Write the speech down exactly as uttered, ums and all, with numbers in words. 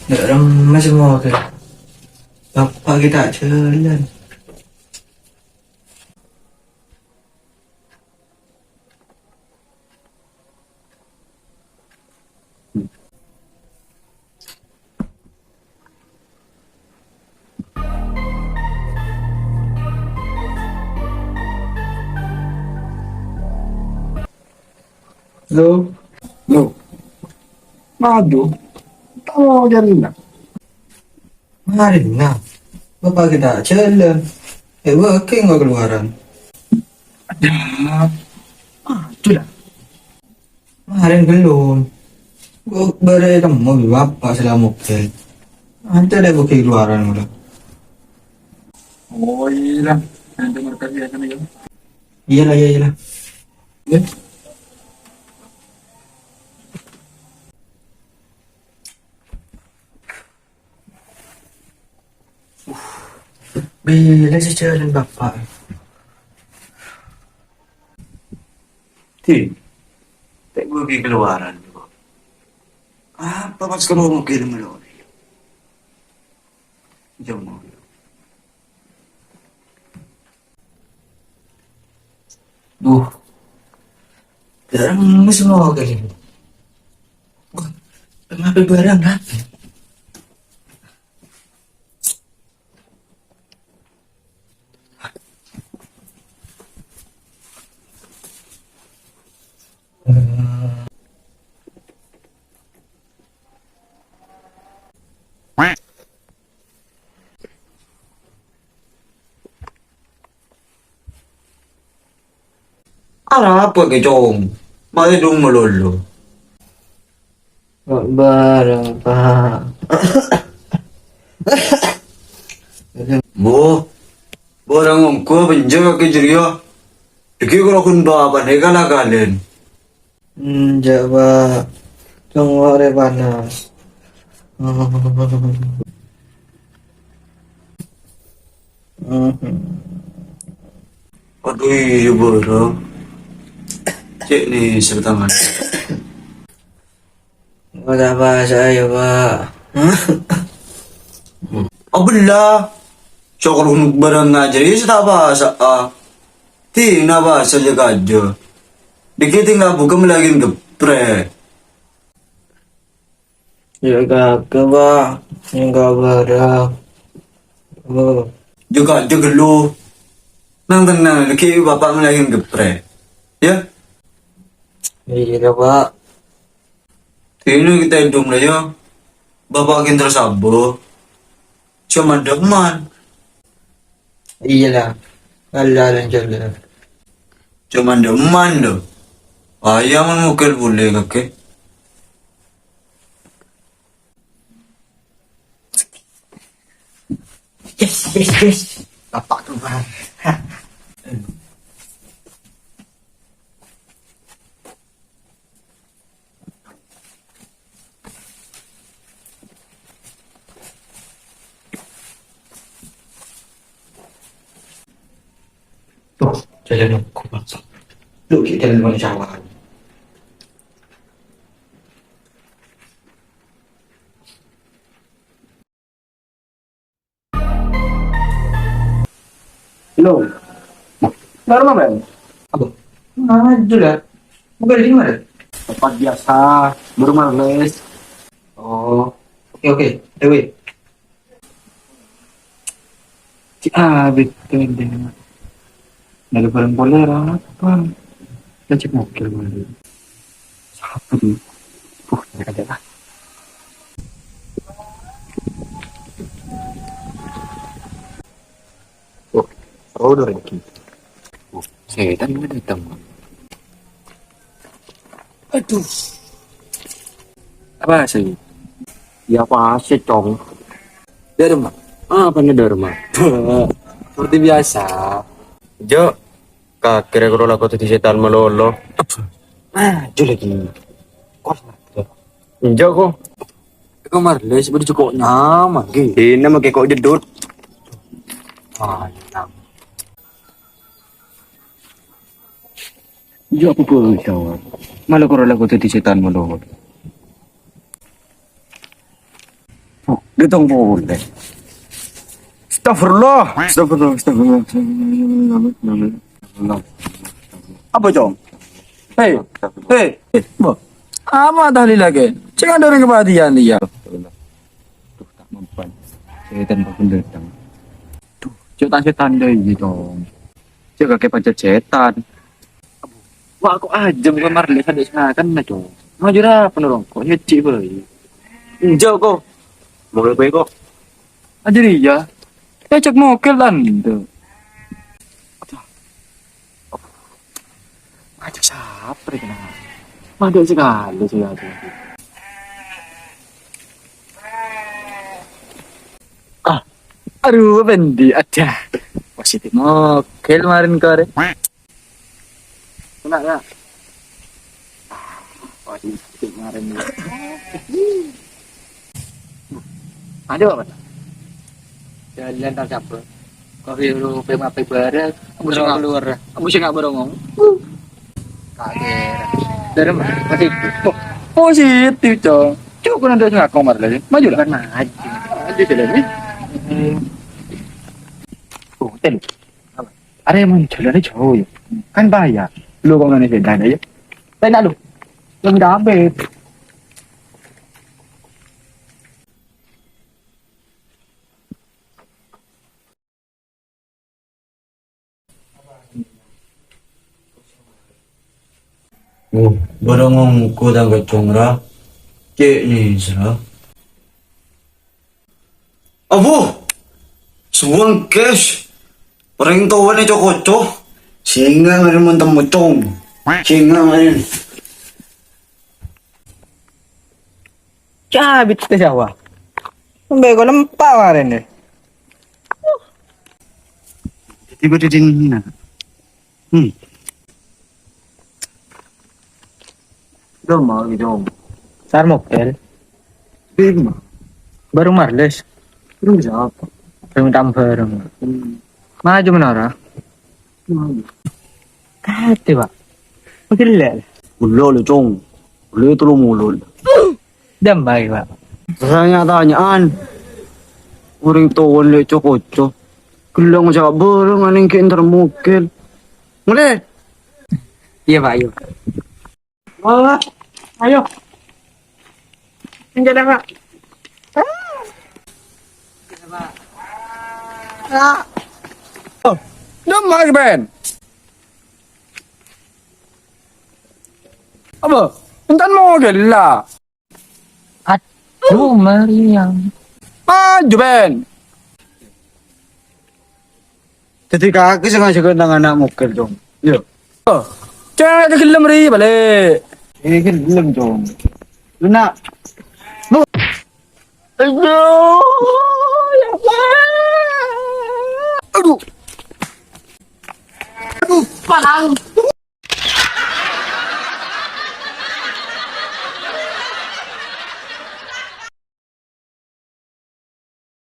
Ndak remma semua ke. Bapak kita jalan. Halo. Lo. Madu. Tao jalan. Marèna, Bapak kita jalan. Eh, wa, kèng wa keluaran. Ada. Ah, itulah. Marèn belum. Gua baru ketemu Bapak selama mobil. Ada deh gua keluaran udah. Oh, iya lah. Nanti mereka biasa nih, ya. Iyalah, iya, iyalah. Ya. Bilâ sè jhâlân, Bapa'? Ti, ta' ghuwâ keluaran, kok. Apa pas karo mobil melone? Jhâ' mobil. Duh. Barang ini semua kali ini. Wah, kenapa barang apa? Arapa kè, Cong? Ma'lè dong malolo. Barang, Pak. Bo, barang ongghu bânjâ kakè jârèya. Dhâggi' karo ghun bapa'na kala-kalèn. Enjâ', Pak. Cong orèng panas. Adhu, iyâ, bârâ. Cè' nèser tangan. Enggak apa, saya, Pak. Abella. Cokor hunuk barang aja, isi tak apa, sa-, ah. Ti, napa saja kajo. Dikit tinggal buka lagi geprek. Ya, kagak, Pak. Enggak barang. Oh. Juga, juga lu. Nang tenang, lagi bapak ngelahirin geprek. Ya? Iya, Pak. Ini kita hidup lah ya. Bapak kinter sabo. Cuma demen. Iya lah. Allah dan Jalla. Cuma demen loh. Ayam mungkin boleh kakek. Yes, yes, yes. Bapak keluar. Tuh, jalan aku, bangsa. Lu, jalan manusia. Halo. Normal, Bang? Apa? Maju lah. Bukan di mana? Tempat biasa, baru males. Oh, oke, oke. Dewi. Cik Abid tuh, dia. Dari bareng polera apa? Kan cek mobil mana? Siapa tuh? Puh, ada lah. Oh, oh, udah lagi. Oh, setan ini datang. Aduh. Apa sih? Ya, apa sih, Cong? Dharma. Apa nih Dharma? Seperti biasa. Jo, kakek karo lako dadi setan malolo. Ah, jul lagi. Kok? Enjak kok. Kok marles, budi cukup nyaman, Ki. Ini mah kok jedut. Ah, nyaman. Iyâ, apa bhâi, Cong? Malah karo lagu dhâddhi sètan malolo. Oh, ghi' tong polè. Astagfirullah. Astagfirullah, astagfirullah. Apa, Cong? Hei, hei, hei, apa tahlil lagi? Cè' adâ' orèng kapatèyan, iyâ. Duh, ta' mempan. Sètan paggun dâteng. Duh, cè' ta' sètan dâ' iyâ, Cong. Cè' kakè pancet sètan. Wah, kok ajâm kok marlè sandhâ' sè ngakan, Cong. Maju ra, penorong. Kok nyècè' bhâi. Enjâ', kok. Mogel bhâi, kok. Ajâr iyâ. Ècèk mogel, tandhâ. Ngajak sapa rè kennengngan? Mandhâ' sakalè sè ngajak. Ah, aduh, Pendi, ada. Positif mogel kemarin kore. Kena, ya? Positif kemarin, ya. Ada apa? Jalan tak capek. Kok lu P M A P bareng, aku sing nggak keluar. Aku sing nggak bareng ngomong. Kaget. Dari mana? Positif. Oh, positif, Cong. Cuk, kok nanti ngaku marah lagi. Maju lah. Bukan maju. Maju jalan, ya. Oh, ten. Arè mon jhâlânna jhâu, yâ. Kan bahaya. Lu kok ngene sih, dah, yâ. Pèna lu. Yang dapet. Oh, bârâ ngongko tang kacong ra. Cè' nèsra. Abu! Suweng, guys. Orèng towana co-koco. Sènga' ngarèn mon temmo, Cong. Sènga' ngarèn. Cabit tè sawah. Sampai kok lempa' marèn, deh. Jadi pada dingin, nah. Hmm. Udah mau gitu, Om. Sar mobil. Bima. Baru Marles. Terus apa? Bareng tam bareng. Hmm. Maju menara. Maju. Kate, Pak. Makin lel. Ulo le, Cong. Ulo itu lo mulut. Dambal, Pak. Tanya-tanyaan. Orèng towana lè co-koco. Gellâng aja bareng anèng ghi' entar mobil. Mulai. Iya, Pak, iya. Wah, ayo. Enggak ada, Pak. Ah. Oh, dambal, Ben. Apa? Entan mau gella. Aduh, Mariam. Maju, Ben. Jadi kaki sengaja kena anak mukir, Cong. Yo. Oh, cewek lagi gelem ri balik. Eh, gelem, Cong. Lu nak. Lu. Aduh, ya Allah. Aduh. Aduh, Bang.